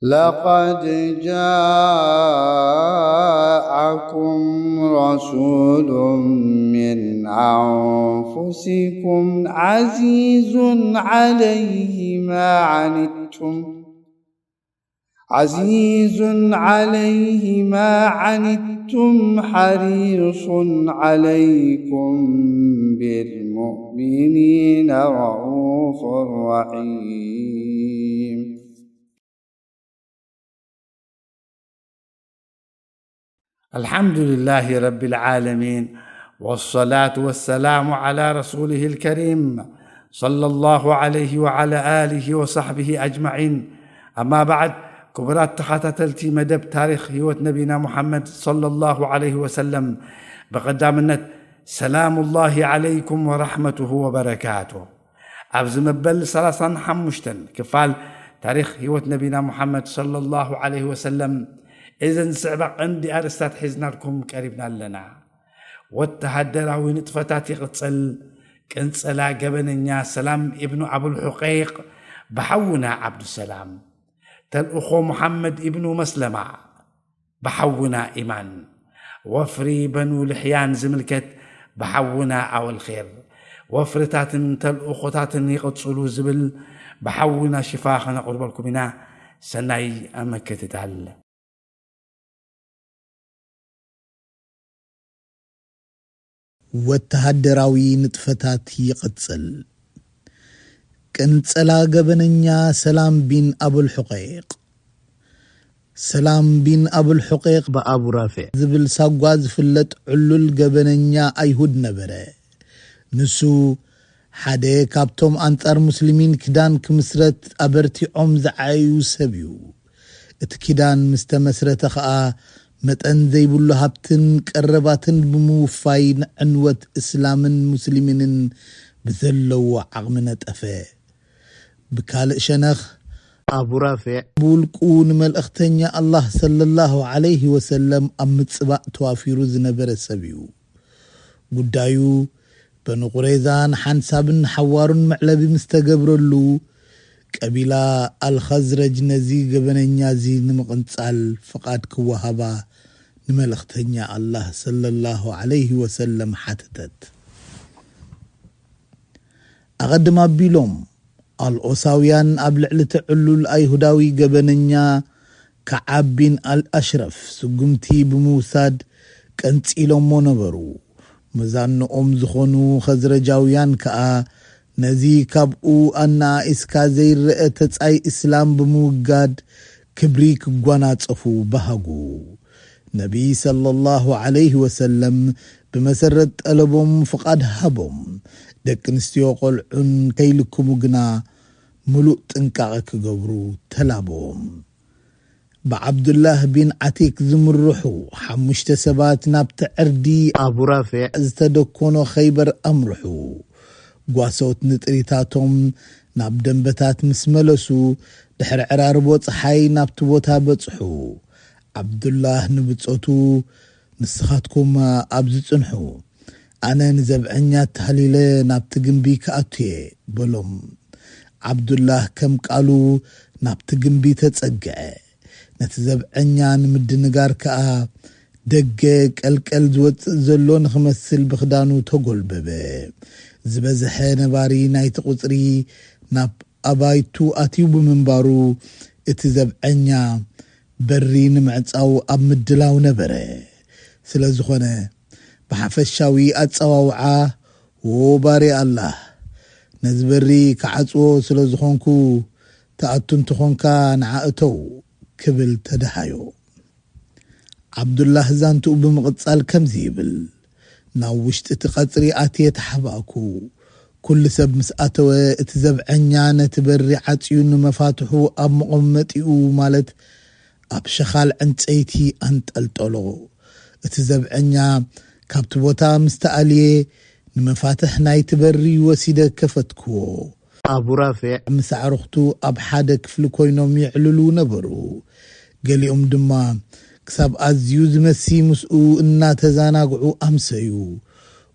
لقد جاءكم رسول من أنفسكم عزيز عليه ما عنتم، عزيز عليه ما عنتم، حريص عليكم بالمؤمنين رءوف رحيم. الحمد لله رب العالمين، والصلاة والسلام على رسوله الكريم، صلى الله عليه وعلى آله وصحبه أجمعين. أما بعد، ክቡራት ተኸታተልቲ መደብ ታሪኽ ህይወት ነቢና ሙሓመድ ሰለላሁ ዐለይሂ ወሰለም፣ ብቐዳምነት ሰላሙላሂ ዐለይኩም ወረሕመቱሁ ወበረካቱ። ኣብዚ መበል ሰላሳን ሓሙሽተን ክፋል ታሪኽ ህይወት ነቢና ሙሓመድ ሰለላሁ ዐለይሂ ወሰለም፣ እዘን ዝስዕባ ቀንዲ ኣርእስታት ሒዝናልኩም ቀሪብና ኣለና። ወተሃደራዊ ንጥፈታት ይቕጽል። ቅንጸላ ገበነኛ ሰላም ኢብኑ ኣቡል ሑቀይቕ ብሓውና ዓብዱሰላም። ተልእኾ ሙሓመድ ኢብኑ መስለማ ብሓውና ኢማን። ወፍሪ በኑ ልሕያን ዝምልከት ብሓውና ኣወል ኼር። ወፍርታትን ተልእኾታትን ይቕጽሉ ዝብል ብሓውና ሽፋ ኸነቕርበልኩም ኢና። ሰናይ ምክትታል። ወተሃደራዊ ንጥፈታት ይቕጽል። ቅንጸላ ገበነኛ ሰላም ቢን ኣቡል ሑቀይቕ። ሰላም ቢን ኣቡል ሑቀይቕ ብኣቡ ራፊዕ ዝብል ሳጓ ዝፍለጥ ዕሉል ገበነኛ ኣይሁድ ነበረ። ንሱ ሓደ ካብቶም ኣንጻር ሙስሊሚን ኪዳን ክምስረት ኣበርቲዖም ዝዓየዩ ሰብ እዩ። እቲ ኪዳን ምስ ተመስረተ ኸኣ፣ መጠን ዘይብሉ ሃብትን ቀረባትን ብምውፋይ፣ ንዕንወት እስላምን ሙስሊሚንን ብዘለዎ ዓቕሚ ነጠፈ። ብካልእ ሸነኽ፣ ኣቡ ራፊዕ ብውልቁ ንመልእኽተኛ ኣላህ ሰለላሁ ዐለይሂ ወሰለም ኣብ ምጽባእ ተዋፊሩ ዝነበረ ሰብ እዩ። ጉዳዩ በኑ ቁረይዛ ንሓንሳብን ንሓዋሩን መዕለቢ ምስ ተገብረሉ፣ ቀቢላ ኣልኸዝረጅ ነዚ ገበነኛ እዚ ንምቕንጻል ፍቓድ ክወሃባ ንመልእኽተኛ ኣላህ ሰለላሁ ዐለይሂ ወሰለም ሓተተት። ኣቐድም ኣቢሎም፣ ኣልኦሳውያን ኣብ ልዕሊ እቲ ዕሉል ኣይሁዳዊ ገበነኛ ከዓብ ቢን ኣልኣሽረፍ ስጉምቲ ብምውሳድ ቀንጺሎሞ ነበሩ። መዛንኦም ዝኾኑ ኸዝረጃውያን ከኣ ነዚ ካብኡ ኣነኣኢስካ ዘይረኣ ተጻይ እስላም ብምውጋድ ክብሪ ክጓናጸፉ በሃጉ። ነቢ ሰለላሁ ዐለይሂ ወሰለም ብመሰረት ጠለቦም ፍቓድ ሃቦም። ደቂ ኣንስትዮ ቆልዑን ከይልክሙ ግና ምሉእ ጥንቃቐ ክገብሩ ተላበዎም። ብዓብዱላህ ቢን ዓቲክ ዝምርሑ ሓሙሽተ ሰባት ናብቲ ዕርዲ ኣቡ ራፊዕ ዝተደኮኖ ኸይበር ኣምርሑ። ጓሶት ንጥሪታቶም ናብ ደንበታት ምስ መለሱ፣ ድሕሪ ዕራርቦ ጸሓይ ናብቲ ቦታ በጽሑ። ዓብዱላህ ንብጾቱ፣ "ንስኻትኩም ኣብዚ ጽንሑ፣ ኣነ ንዘብዐኛ ተሃሊለ ናብቲ ግምቢ ክኣቱ እየ" በሎም። ዓብዱላህ ከም ቃሉ ናብቲ ግምቢ ተጸግዐ። ነቲ ዘብዐኛ ንምድንጋር ከኣ ደገ ቀልቀል ዝወጽእ ዘሎ ንኽመስል ብኽዳኑ ተጎልበበ። ዝበዝሐ ነባሪ ናይቲ ቁጽሪ ናብ ኣባይቱ ኣትዩ ብምንባሩ፣ እቲ ዘብዐኛ በሪ ንምዕጻው ኣብ ምድላው ነበረ። ስለ ዝኾነ፣ ብሓፈሻዊ ኣጸዋውዓ፣ "ዎ ባርያ ኣላህ፣ ነዚ በሪ ክዓጽዎ ስለ ዝኾንኩ፣ ትኣቱ እንተኾንካ ንዓ እተው" ክብል ተደሃዮ። ዓብዱላህ ዛንትኡ ብምቕጻል ከምዚ ይብል፣ "ናብ ውሽጢ እቲ ቀጽሪ ኣትየ ተሓባእኩ። ኩሉ ሰብ ምስ ኣተወ፣ እቲ ዘብዐኛ ነቲ በሪ ዓጽዩ ንመፋትሑ ኣብ መቐመጢኡ፣ ማለት ኣብ ሸኻል ዕንጸይቲ ኣንጠልጠሎ። እቲ ዘብዐኛ ካብቲ ቦታ ምስ ተኣልየ፣ ንመፋትሕ ናይቲ በሪ ወሲደ ከፈትክዎ። ኣቡ ራፊዕ ምስ ኣዕሩኽቱ ኣብ ሓደ ክፍሊ ኮይኖም የዕልሉ ነበሩ። ገሊኦም ድማ ክሳብ ኣዝዩ ዝመሲ ምስኡ እናተዛናግዑ ኣምሰዩ።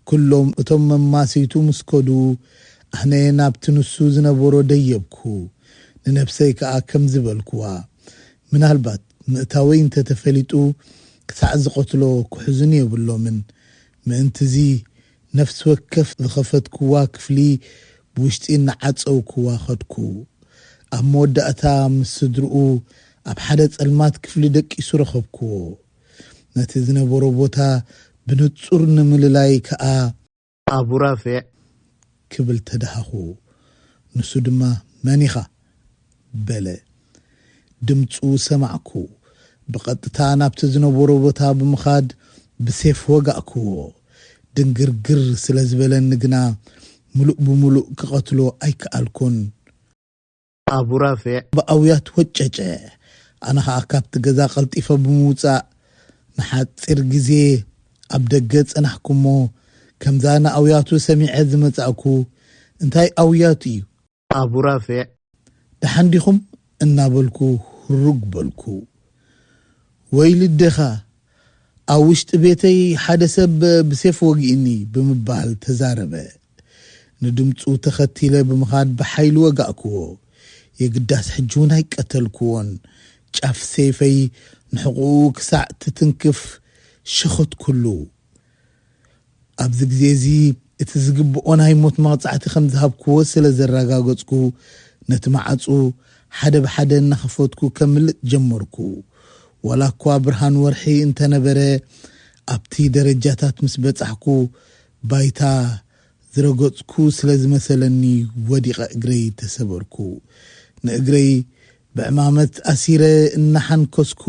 ኩሎም እቶም መማስይቱ ምስ ከዱ፣ ኣነ ናብቲ ንሱ ዝነበሮ ደየብኩ። ንነብሰይ ከኣ ከምዚ በልክዋ፣ ምናልባት ምእታወይ እንተተፈሊጡ ክሳዕ ዝቐትሎ ክሕዙኒ የብሎምን። ምእንትዚ ነፍሲ ወከፍ ዝኸፈትክዋ ክፍሊ ብውሽጢ እናዓጸውክዋ ኸድኩ። ኣብ መወዳእታ ምስ ስድርኡ ኣብ ሓደ ጸልማት ክፍሊ ደቂሱ ረኸብክዎ። ነቲ ዝነበሮ ቦታ ብንጹር ንምልላይ ከኣ ኣቡ ራፊዕ ክብል ተደሃኹ። ንሱ ድማ መን ኢኻ? በለ። ድምፁ ሰማዕኩ። ብቐጥታ ናብቲ ዝነበሮ ቦታ ብምኻድ ብሴፍ ወጋእክዎ። ድንግርግር ስለ ዝበለኒ ግና ምሉእ ብምሉእ ክቐትሎ ኣይከኣልኩን። ኣቡ ራፊዕ ብኣውያት ወጨጨ። ኣነ ኸኣ ካብቲ ገዛ ቀልጢፈ ብምውጻእ ንሓጺር ግዜ ኣብ ደገ ጸናሕኩ እሞ፣ ከምዛ ንኣውያቱ ሰሚዐ ዝመጻእኩ፣ "እንታይ ኣውያት እዩ?" ኣቡ ራፊዕ ደሓን ዲኹም? እናበልኩ ህሩግ በልኩ። "ወይ ልደኻ፣ ኣብ ውሽጢ ቤተይ ሓደ ሰብ ብሴፍ ወጊእኒ" ብምባል ተዛረበ። ንድምፁ ተኸቲለ ብምኻድ ብሓይሊ ወጋእክዎ። የግዳስ ሕጂ እውን ኣይቀተልክዎን። ጫፍ ሴፈይ ንሕቑኡ ክሳዕ ትትንክፍ ሸኸትኩሉ። ኣብዚ ግዜ እዚ እቲ ዝግብኦ ናይ ሞት መቕጻዕቲ ከም ዝሃብክዎ ስለ ዘረጋገጽኩ፣ ነቲ ማዕጹ ሓደ ብሓደ እናኸፈትኩ ከምልጥ ጀመርኩ። ዋላ እኳ ብርሃን ወርሒ እንተነበረ፣ ኣብቲ ደረጃታት ምስ በጻሕኩ፣ ባይታ ዝረገጽኩ ስለ ዝመሰለኒ፣ ወዲቐ እግረይ ተሰበርኩ። ንእግረይ ብዕማመት ኣሲረ እናሓንከስኩ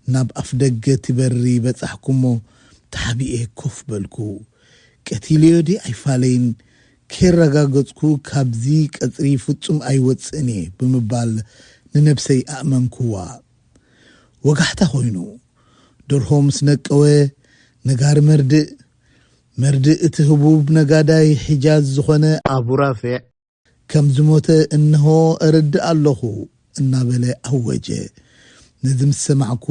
ናብ ኣፍ ደገ እቲ በሪ በጻሕኩ እሞ፣ ተሓቢኤ ኮፍ በልኩ። ቀቲለዮ ድየ ኣይፋለይን፣ ከየረጋገጽኩ ካብዚ ቀጽሪ ፍጹም ኣይወጽእን እየ ብምባል ንነብሰይ ኣእመንኩዋ። ወጋሕታ ኮይኑ፣ ደርሆ ምስ ነቀወ፣ ነጋሪ መርድእ፣ መርድእ እቲ ህቡብ ነጋዳይ ሒጃዝ ዝኾነ ኣቡ ራፊዕ ከም ዝሞተ እንሆ እርድእ ኣለኹ እናበለ ኣወጀ። ነዚ ምስ ሰማዕኩ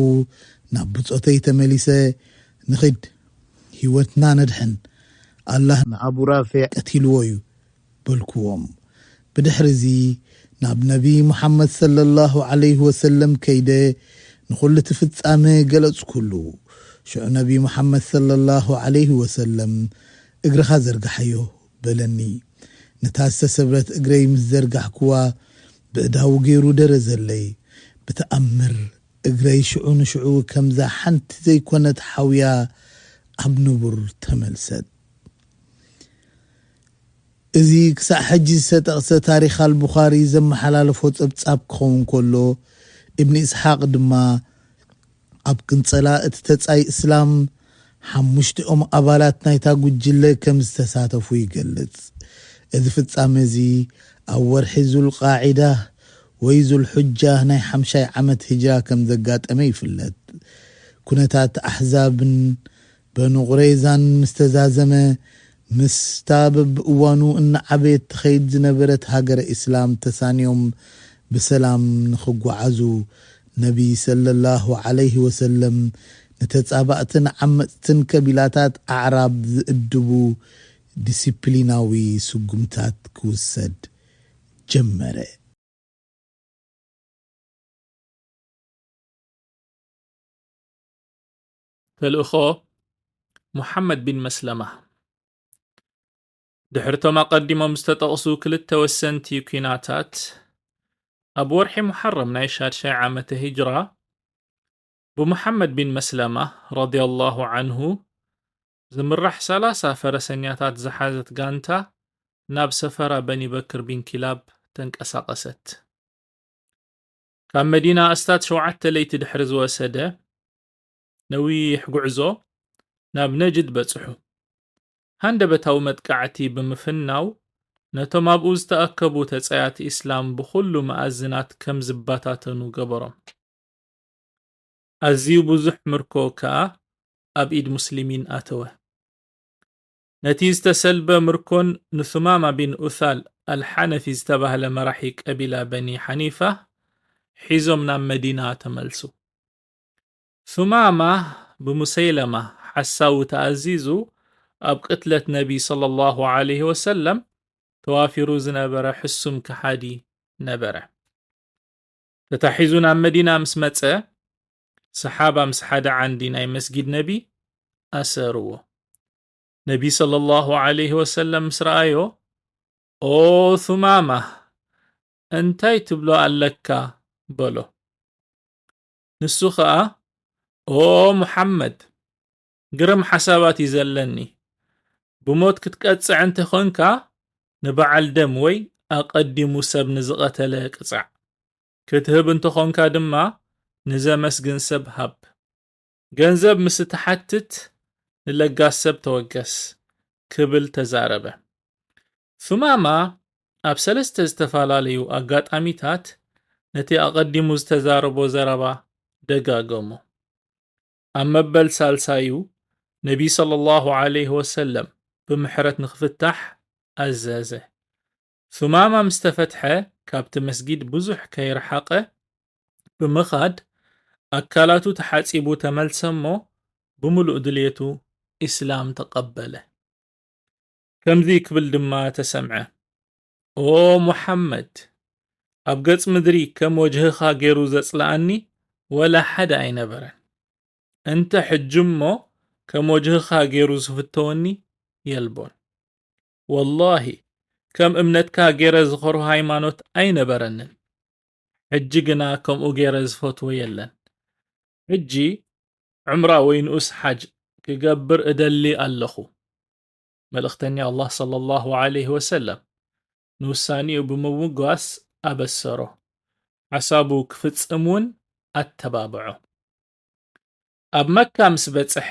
ናብ ብጾተይ ተመሊሰ፣ "ንኺድ፣ ህይወትና ነድሕን፣ ኣላህ ንኣቡ ራፊዕ ቀቲልዎ እዩ" በልክዎም። ብድሕሪ እዚ ናብ ነቢ ሙሓመድ ሰለላሁ ዐለይሂ ወሰለም ከይደ ንኹሉ እቲ ፍጻመ ገለጽኩሉ። ሽዑ ነቢ ሙሓመድ ሰለላሁ ዐለይሂ ወሰለም፣ "እግርኻ ዘርግሓዮ" በለኒ። ነታ ዝተሰብረት እግረይ ምስ ዘርጋሕክዋ፣ ብእዳዉ ገይሩ ደረዘለይ። ብተኣምር እግረይ ሽዑ ንሽዑ ከምዛ ሓንቲ ዘይኮነት ሓውያ ኣብ ንቡር ተመልሰት። እዚ ክሳዕ ሕጂ ዝተጠቕሰ ታሪኽ ኣልቡኻሪ ዘመሓላለፎ ጸብጻብ ክኸውን ከሎ፣ እብኒ እስሓቕ ድማ ኣብ ቅንጸላ እቲ ተጻይ እስላም፣ ሓሙሽቲኦም ኣባላት ናይታ ጉጅለ ከም ዝተሳተፉ ይገልጽ። እዚ ፍጻመ እዚ ኣብ ወርሒ ዙልቃዒዳ ወይ ዙልሑጃ ናይ ሓምሻይ ዓመት ሂጅራ ከም ዘጋጠመ ይፍለጥ። ኩነታት ኣሕዛብን በኑ ቁረይዛን ምስ ተዛዘመ፣ ምስታ በብእዋኑ እናዓበየት ትኸይድ ዝነበረት ሃገረ ኢስላም ተሳንዮም ብሰላም ንኽጓዓዙ፣ ነቢ ሰለላሁ ዐለይሂ ወሰለም ንተጻባእትን ዓመጽትን ከቢላታት ኣዕራብ ዝእድቡ ዲሲፕሊናዊ ስጉምታት ክውሰድ ጀመረ። ተልእኾ ሙሓመድ ቢን መስለማ። ድሕርቶም ኣቐዲሞም ዝተጠቕሱ ክልተ ወሰንቲ ኲናታት፣ ኣብ ወርሒ ሙሓረም ናይ ሻድሻይ ዓመተ ሂጅራ፣ ብሙሓመድ ቢን መስለማ ረዲየላሁ ዐንሁ ዝምራሕ ሰላሳ ፈረሰኛታት ዝሓዘት ጋንታ ናብ ሰፈራ በኒ በክር ቢን ኪላብ ተንቀሳቐሰት። ካብ መዲና ኣስታት ሸውዓተ ለይቲ ድሕሪ ዝወሰደ ነዊሕ ጉዕዞ፣ ናብ ነጅድ በጽሑ። ሃንደበታዊ መጥቃዕቲ ብምፍናው፣ ነቶም ኣብኡ ዝተኣከቡ ተጻያቲ ኢስላም ብኹሉ መኣዝናት ከም ዝበታተኑ ገበሮም። ኣዝዩ ብዙሕ ምርኮ ከኣ ኣብ ኢድ ሙስሊሚን ኣተወ። ነቲ ዝተሰልበ ምርኮን ንሱማማ ቢን ኡሳል ኣልሓነፊ ዝተባህለ መራሒ ቀቢላ በኒ ሓኒፋ ሒዞም ናብ መዲና ተመልሱ። ሱማማ ብሙሰይለማ ሓሳዊ ተኣዚዙ ኣብ ቅትለት ነቢ ሰለላሁ ዐለይሂ ወሰለም ተዋፊሩ ዝነበረ ሕሱም ከሓዲ ነበረ። ተታሒዙ ናብ መዲና ምስ መጸ፣ ሰሓባ ምስ ሓደ ዓንዲ ናይ መስጊድ ነቢ ኣሰርዎ። ነቢ ሰለላሁ ዐለይሂ ወሰለም ምስ ረኣዮ፣ "ኦ ሱማማ፣ እንታይ ትብሎ ኣለካ?" በሎ። ንሱ ኸኣ፣ "ኦ ሙሓመድ፣ ግርም ሓሳባት እዩ ዘለኒ። ብሞት ክትቀጽዕ እንተ ኾንካ፣ ንበዓል ደም ወይ ኣቐዲሙ ሰብ ንዝቐተለ ቅጻዕ። ክትህብ እንተ ኾንካ ድማ፣ ንዘመስግን ሰብ ሃብ። ገንዘብ ምስ እትሓትት፣ ንለጋስ ሰብ ተወገስ" ክብል ተዛረበ። ሱማማ ኣብ ሰለስተ ዝተፈላለዩ ኣጋጣሚታት ነቲ ኣቐዲሙ ዝተዛረቦ ዘረባ ደጋገሞ። ኣብ መበል ሳልሳዩ፣ ነቢ ሰለላሁ ዐለይሂ ወሰለም ብምሕረት ንኽፍታሕ ኣዘዘ። ሱማማ ምስ ተፈትሐ፣ ካብቲ መስጊድ ብዙሕ ከይረሓቐ ብምኻድ፣ ኣካላቱ ተሓጺቡ ተመልሰ እሞ፣ ብምሉእ ድልየቱ ኢስላም ተቐበለ። ከምዚ ክብል ድማ ተሰምዐ፣ "ኦ ሙሓመድ፣ ኣብ ገጽ ምድሪ ከም ወጅህኻ ገይሩ ዘጽልኣኒ ወላ ሓደ ኣይነበረን። እንተ ሕጂ እሞ ከም ወጅህኻ ገይሩ ዝፍተወኒ የልቦን። ወላሂ፣ ከም እምነትካ ገይረ ዝኸርሆ ሃይማኖት ኣይነበረንን። ሕጂ ግና ከምኡ ገይረ ዝፈትዎ የለን። ሕጂ ዑምራ ወይ ንኡስ ሓጅ ክገብር እደሊ ኣለኹ።" መልእኽተኛ ኣላህ ሰለላሁ ዐለይሂ ወሰለም ንውሳኔኡ ብምውጓስ ኣበሰሮ። ሓሳቡ ክፍጽም እውን ኣተባብዖ። ኣብ መካ ምስ በጽሐ፣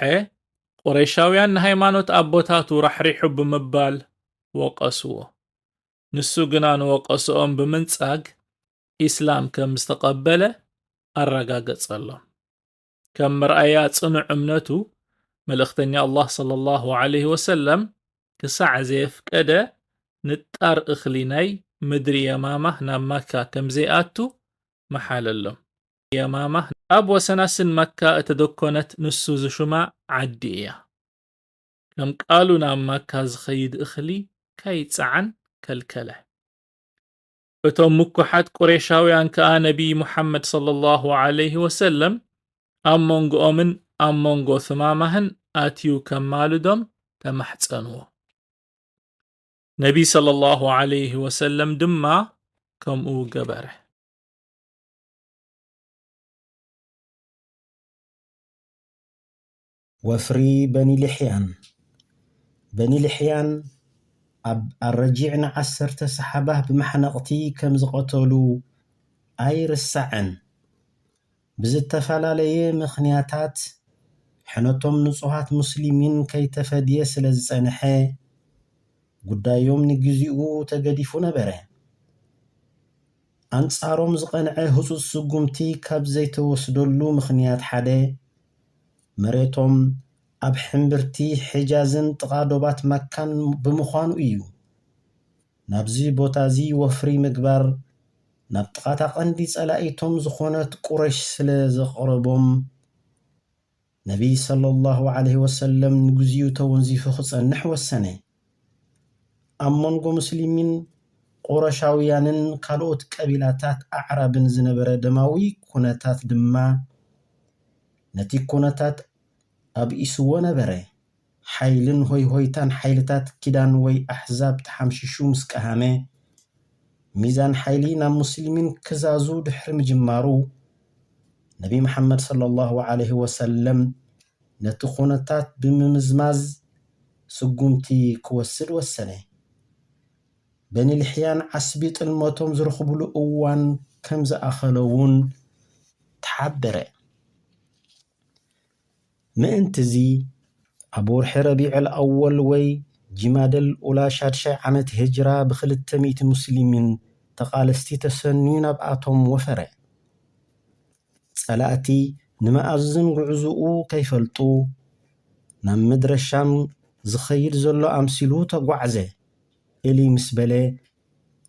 ቁረይሻውያን ንሃይማኖት ኣቦታቱ ራሕሪሑ ብምባል ወቐስዎ። ንሱ ግና ንወቐስኦም ብምንጻግ፣ ኢስላም ከም ዝተቐበለ ኣረጋገጸሎም። ከም መርኣያ ጽኑዕ እምነቱ፣ መልእኽተኛ ኣላህ ሰለላሁ ዐለይሂ ወሰለም ክሳዕ ዘየፍቀደ፣ ንጣር እኽሊ ናይ ምድሪ የማማ ናብ መካ ከም ዘይኣቱ መሓለሎም። የማማ ኣብ ወሰናስን መካ እተደኮነት ንሱ ዝሹማ ዓዲ እያ። ከም ቃሉ ናብ መካ ዝኸይድ እኽሊ ከይጸዓን ከልከለ። እቶም ምኩሓት ቁሬሻውያን ከኣ ነቢ ሙሓመድ ሰለላሁ ዐለይሂ ወሰለም ኣብ መንጎኦምን ኣብ መንጎ ሱማማህን ኣትዩ ከማልዶም ተማሕጸንዎ። ነቢ ሰለላሁ ዐለይሂ ወሰለም ድማ ከምኡ ገበረ። ወፍሪ በኒ ልሕያን። በኒ ልሕያን ኣብ ኣረጂዕ ንዓሰርተ ሰሓባ ብመሕነቕቲ ከም ዝቐተሉ ኣይርሳዕን። ብዝተፈላለየ ምኽንያታት ሕነቶም ንጹሃት ሙስሊሚን ከይተፈድየ ስለ ዝጸንሐ፣ ጉዳዮም ንግዚኡ ተገዲፉ ነበረ። ኣንጻሮም ዝቐንዐ ህጹጽ ስጉምቲ ካብ ዘይተወስደሉ ምኽንያት ሓደ፣ መሬቶም ኣብ ሕምብርቲ ሒጃዝን ጥቓ ዶባት መካን ብምዃኑ እዩ። ናብዚ ቦታዚ ወፍሪ ምግባር፣ ናብ ጥቓታ ቀንዲ ጸላኢቶም ዝኾነት ቁረሽ ስለ ዘቕረቦም፣ ነቢይ ሰለላሁ ዐለይሂ ወሰለም ንግዚኡ ተወንዚፉ ክጸንሕ ወሰነ። ኣብ መንጎ ሙስሊሚን ቁረሻውያንን ካልኦት ቀቢላታት ኣዕራብን ዝነበረ ደማዊ ኩነታት ድማ፣ ነቲ ኩነታት ኣብኢስዎ ነበረ። ሓይልን ሆይሆይታን ሓይልታት ኪዳን ወይ ኣሕዛብ ተሓምሺሹ ምስ ቀሃመ፣ ሚዛን ሓይሊ ናብ ሙስሊሚን ክዛዙ ድሕሪ ምጅማሩ፣ ነቢ መሓመድ ሰለላሁ ዐለይሂ ወሰለም ነቲ ኩነታት ብምምዝማዝ ስጉምቲ ክወስድ ወሰነ። በኒ ልሕያን ዓስቢ ጥልመቶም ዝረኽብሉ እዋን ከም ዝኣኸለ እውን ተሓበረ። ምእንትዚ፣ ኣብ ወርሒ ረቢዕል ኣወል ወይ ጂማደል ኡላ ሻድሻይ ዓመት ሂጅራ ብኽልተ ሚእቲ ሙስሊሚን ተቓለስቲ ተሰንዩ ናብኣቶም ወፈረ። ጸላእቲ ንመኣዝን ጉዕዞኡ ከይፈልጡ፣ ናብ ምድረ ሻም ዝኸይድ ዘሎ ኣምሲሉ ተጓዕዘ። እሊ ምስ በለ፣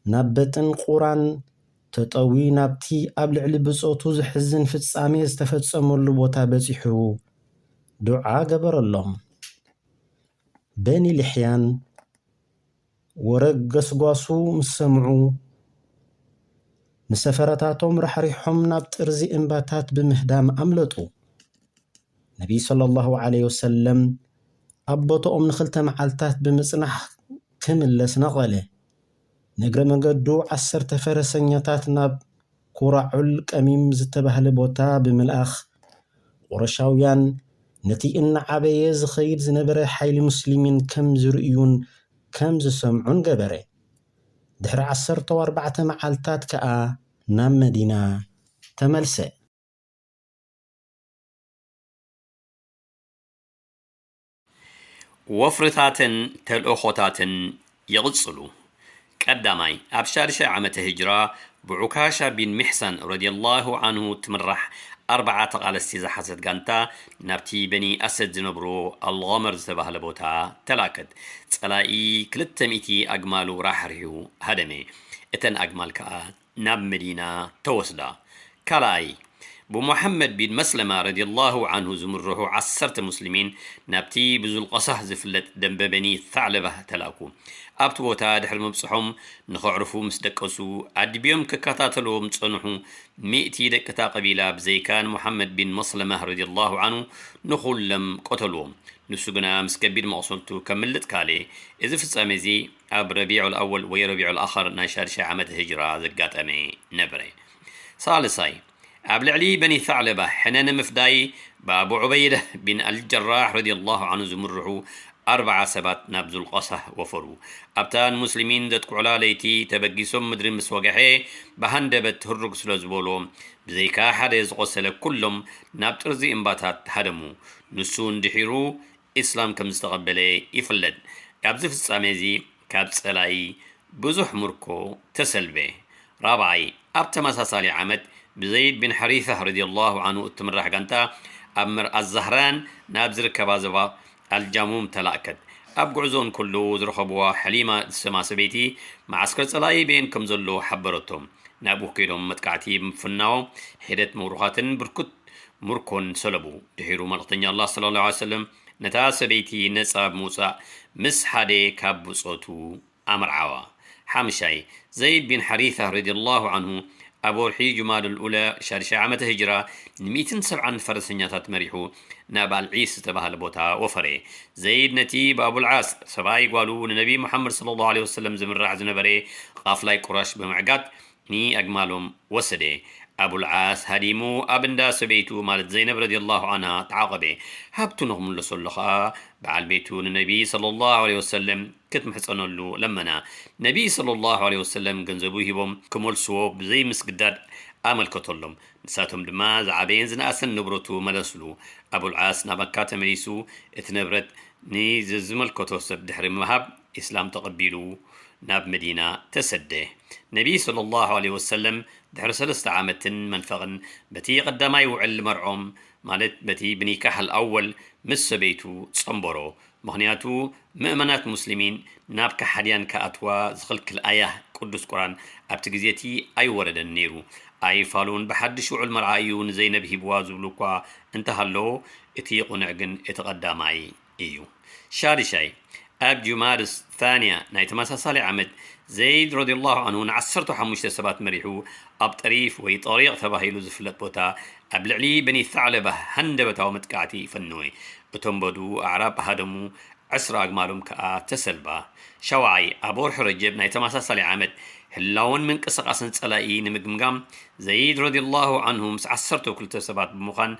ናብ በጥን ቁራን ተጠዊ ናብቲ ኣብ ልዕሊ ብጾቱ ዘሕዝን ፍጻሜ ዝተፈጸመሉ ቦታ በጺሑ ዱዓ ገበረሎም። በኒ ልሕያን ወረ ገስጓሱ ምስ ሰምዑ፣ ንሰፈራታቶም ራሕሪሖም ናብ ጥርዚ እምባታት ብምህዳም ኣምለጡ። ነቢይ ሰለላሁ ዐለይሂ ወሰለም ኣብ ቦታኦም ንኽልተ መዓልታት ብምጽናሕ ክምለስ ነቐለ። ንእግረ መገዱ ዓሰርተ ፈረሰኛታት ናብ ኩራዑል ቀሚም ዝተባህለ ቦታ ብምልኣኽ፣ ቁረሻውያን ነቲ እናዓበየ ዝኸይድ ዝነበረ ሓይሊ ሙስሊሚን ከም ዝርእዩን ከም ዝሰምዑን ገበረ። ድሕሪ ዓሰርተ ኣርባዕተ መዓልታት ከኣ ናብ መዲና ተመልሰ። ወፍርታትን ተልእኾታትን ይቕጽሉ። ቀዳማይ፣ ኣብ ሻድሻይ ዓመተ ሂጅራ ብዑካሻ ቢን ሚሕሳን ረዲየላሁ ዐንሁ ትምራሕ ኣርብዓ ተቓለስቲ ዝሓዘት ጋንታ ናብቲ በኒ ኣሰድ ዝነብርዎ ኣልቐመር ዝተባህለ ቦታ ተላእከት። ጸላኢ ክልተ ሚእቲ ኣግማሉ ራሕሪሑ ሃደመ። እተን ኣግማል ከኣ ናብ መዲና ተወስዳ። ካልኣይ፣ ብሙሐመድ ቢን መስለማ ረዲየላሁ ዐንሁ ዝምርሑ ዓሰርተ ሙስሊሚን ናብቲ ብዙልቀሳህ ዝፍለጥ ደንበ በኒ ታዕለባህ ተላእኩ። ኣብቲ ቦታ ድሕሪ ምብጽሖም ንኸዕርፉ ምስ ደቀሱ፣ ኣድብዮም ክከታተልዎም ዝጸንሑ ሚእቲ ደቅታ ቀቢላ ብዘይካ ንሙሐመድ ቢን መስለማ ረዲየላሁ ዐንሁ ንኹሎም ቀተልዎም። ንሱ ግና ምስ ከቢድ መቑሰልቱ ከምልጥ ካልእ። እዚ ፍጻሜ እዚ ኣብ ረቢዑል ኣወል ወይ ረቢዑል ኣኸር ናይ ሻድሻይ ዓመት ህጅራ ዘጋጠመ ነበረ። ሳልሳይ፣ ኣብ ልዕሊ በኒ ታዕለባ ሕነ ንምፍዳይ ብኣቡ ዑበይደህ ቢን ኣልጀራሕ ረዲየላሁ ዐንሁ ዝምርሑ ኣርብዓ ሰባት ናብ ዙልቀሳህ ወፈሩ። ኣብታ ንሙስሊሚን ዘጥቅዑላ ለይቲ ተበጊሶም ምድሪ ምስ ወግሐ ብሃንደበት ህሩግ ስለ ዝበሎ ብዘይካ ሓደ ዝቖሰለ ኩሎም ናብ ጥርዚ እምባታት ሃደሙ። ንሱ እንድሒሩ ኢስላም ከም ዝተቐበለ ይፍለጥ። ኣብዚ ፍጻሜ እዚ ካብ ጸላኢ ብዙሕ ምርኮ ተሰልበ። ራብዓይ፣ ኣብ ተመሳሳሊ ዓመት ብዘይድ ቢን ሓሪሳ ረዲየላሁ ዐንሁ እትምራሕ ጋንታ ኣብ መርኣ ዛህራን ናብ ዝርከባ ዞባ ኣልጃሙም ተላእከት። ኣብ ጉዕዞ እንከሎ ዝረኸብዋ ሓሊማ ዝሰማ ሰበይቲ መዓስከር ጸላኢ በየን ከም ዘሎ ሓበረቶም። ናብኡ ከይዶም መጥቃዕቲ ብምፍናዎም ሒደት ምሩኻትን ብርኩት ምርኮን ሰለቡ። ድሒሩ መልእኽተኛ ኣላህ ሰለላሁ ዐለይሂ ወሰለም ነታ ሰበይቲ ነጻ ብምውጻእ ምስ ሓደ ካብ ብጾቱ ኣምርዓዋ። ሓምሻይ፣ ዘይድ ቢን ሓሪሳ ረዲየላሁ ዐንሁ ኣብ ወርሒ ጁማደል ኡላ ሻድሻይ ዓመተ ህጅራ ንሚእትን ሰብዓን ፈረሰኛታት መሪሑ ናብ ኣልዒስ ዝተባህለ ቦታ ወፈረ። ዘይድ ነቲ ብኣቡልዓስ ሰብኣይ ጓሉ ንነቢ ሙሓመድ ሰለላሁ ዐለይሂ ወሰለም ዝምራሕ ዝነበረ ቃፍላይ ቁራሽ ብምዕጋት ንኣግማሎም ወሰደ። ኣቡልዓስ ሃዲሙ ኣብ እንዳ ሰበይቱ ማለት ዘይነብ ረዲየላሁ ዐንሃ ተዓቐበ። ሃብቱ ንኽምለሰሉ ኸኣ በዓል ቤቱ ንነቢ ሰለላሁ ዐለይሂ ወሰለም ክትምሕጸነሉ ለመና። ነቢ ሰለላሁ ዐለይሂ ወሰለም ገንዘቡ ሂቦም ክመልስዎ ብዘይምስግዳድ ኣመልከተሎም። ንሳቶም ድማ ዝዓበየን ዝነኣሰን ንብረቱ መለስሉ። ኣቡልዓስ ናብ መካ ተመሊሱ እቲ ንብረት ንዝዝመልከቶ ሰብ ድሕሪ ምሃብ ኢስላም ተቐቢሉ ናብ መዲና ተሰደ። ነቢ ሰለላሁ ዐለይሂ ወሰለም ድሕሪ ሰለስተ ዓመትን መንፈቕን በቲ ቀዳማይ ውዕል መርዖም ማለት በቲ ብኒካሕ ኣልኣወል ምስ ሰበይቱ ጸንበሮ። ምኽንያቱ ምእመናት ሙስሊሚን ናብ ከሓድያን ክኣትዋ ዝኽልክል ኣያህ ቅዱስ ቁርኣን ኣብቲ ግዜ እቲ ኣይወረደን ነይሩ። ኣይፋሉን ብሓድሽ ውዕል መርዓ እዩ ንዘይነብ ሂብዋ ዝብሉ እኳ እንተሃለዉ፣ እቲ ቅኑዕ ግን እቲ ቀዳማይ እዩ። ሻድሻይ፣ ኣብ ጁማድ ታንያ ናይ ተመሳሳሊ ዓመት ዘይድ ረዲየላሁ ዐንሁ ንዓሰርተ ሓሙሽተ ሰባት መሪሑ ኣብ ጠሪፍ ወይ ጠሪቕ ተባሂሉ ዝፍለጥ ቦታ ኣብ ልዕሊ በኒ ታዕለባ ሃንደበታዊ መጥቃዕቲ ፈነወ። እቶም በዱ ኣዕራብ ሃደሙ፣ ዕስራ ኣግማሎም ከኣ ተሰልባ። ሻውዓይ፣ ኣብ ወርሒ ረጀብ ናይ ተመሳሳሊ ዓመት ህላውን ምንቅስቓስን ጸላኢ ንምግምጋም ዘይድ ረዲየላሁ ዐንሁ ምስ ዓሰርተ ክልተ ሰባት ብምዃን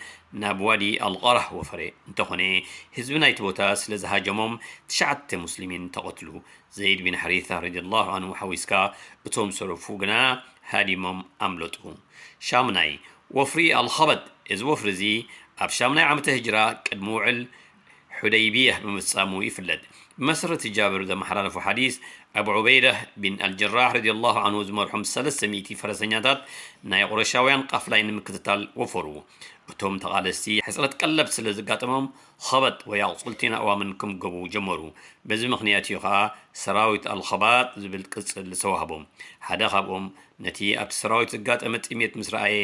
ናብ ዋዲ ኣልቐራህ ወፈረ። እንተኾነ ህዝቢ ናይቲ ቦታ ስለ ዝሃጀሞም ትሽዓተ ሙስሊሚን ተቐትሉ። ዘይድ ቢን ሓሪታ ረዲየላሁ ዐንሁ ሓዊስካ እቶም ዝተረፉ ግና ሃዲሞም ኣምለጡ። ሻምናይ፣ ወፍሪ ኣልኸበጥ። እዚ ወፍሪ እዚ ኣብ ሻምናይ ዓመተ ህጅራ ቅድሚ ውዕል ሑደይቢያ ብምፍጻሙ ይፍለጥ። ብመሰረት ጃብር ዘመሓላለፎ ሓዲስ፣ ኣቡ ዑበይዳ ቢን ኣልጀራሕ ረዲየላሁ ዐንሁ ዝመርሖም ሰለስተ ሚእቲ ፈረሰኛታት ናይ ቁረሻውያን ቃፍላይ ንምክትታል ወፈሩ። እቶም ተቓለስቲ ሕጽረት ቀለብ ስለ ዘጋጠሞም ኸበጥ ወይ ኣቑጽልቲን ኣእዋምን ክምገቡ ጀመሩ። በዚ ምኽንያት እዩ ኸኣ ሰራዊት ኣልኸባጥ ዝብል ቅጽል ዝተዋህቦም። ሓደ ካብኦም ነቲ ኣብቲ ሰራዊት ዘጋጠመ ጥሜት ምስ ረኣየ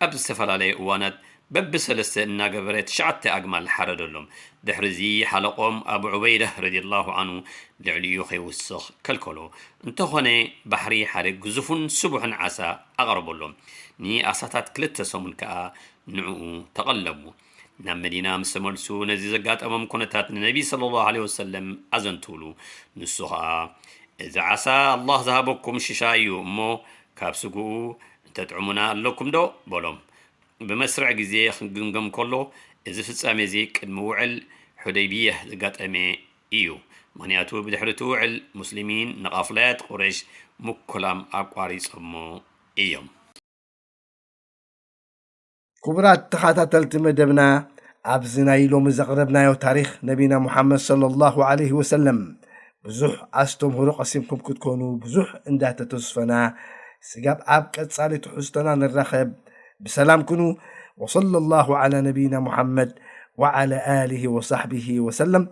ኣብ ዝተፈላለየ እዋናት በብሰለስተ እናገበረ ትሽዓተ ኣግማል ሓረደሎም። ድሕሪ እዚ ሓለቆም ኣቡ ዑበይዳ ረዲየላሁ ዐንሁ ልዕሊኡ ከይውስኽ ከልከሎ። እንተኾነ ባሕሪ ሓደ ግዙፉን ስቡሕን ዓሳ ኣቐረበሎም። ንኣሳታት ክልተ ሰሙን ከኣ ንዕኡ ተቐለቡ። ናብ መዲና ምስ ተመልሱ ነዚ ዘጋጠሞም ኩነታት ንነቢ ሰለላሁ ዐለይሂ ወሰለም ኣዘንትውሉ። ንሱ ኸኣ፣ "እዚ ዓሳ ኣላህ ዝሃበኩም ሽሻ እዩ እሞ ካብ ስግኡ እንተጥዕሙና ኣለኩም ዶ?" በሎም። ብመስርዕ ግዜ ክግምገም ከሎ፣ እዚ ፍጻሜ እዚ ቅድሚ ውዕል ሑደይብየህ ዘጋጠመ እዩ። ምኽንያቱ ብድሕሪ እቲ ውዕል ሙስሊሚን ንቓፍላያት ቁረይሽ ምኩላም ኣቋሪጾሞ እዮም። ክቡራት ተኸታተልቲ መደብና፣ ኣብዚ ናይ ሎሚ ዘቕረብናዮ ታሪኽ ነቢና ሙሓመድ ሰለላሁ ዐለይሂ ወሰለም ብዙሕ ኣስተምህሮ ቀሲምኩም ክትኮኑ ብዙሕ እንዳተተስፈና፣ ስጋብ ኣብ ቀጻሊ ትሕዝቶና ንራኸብ። ብሰላም ኩኑ። ወሰለላሁ ዐላ ነቢይና ሙሓመድ ወዐላ ኣሊሂ ወሳሕቢሂ ወሰለም።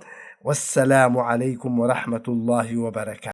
ወሰላሙ ዐለይኩም ወረሕመቱላሂ ወበረካቱ።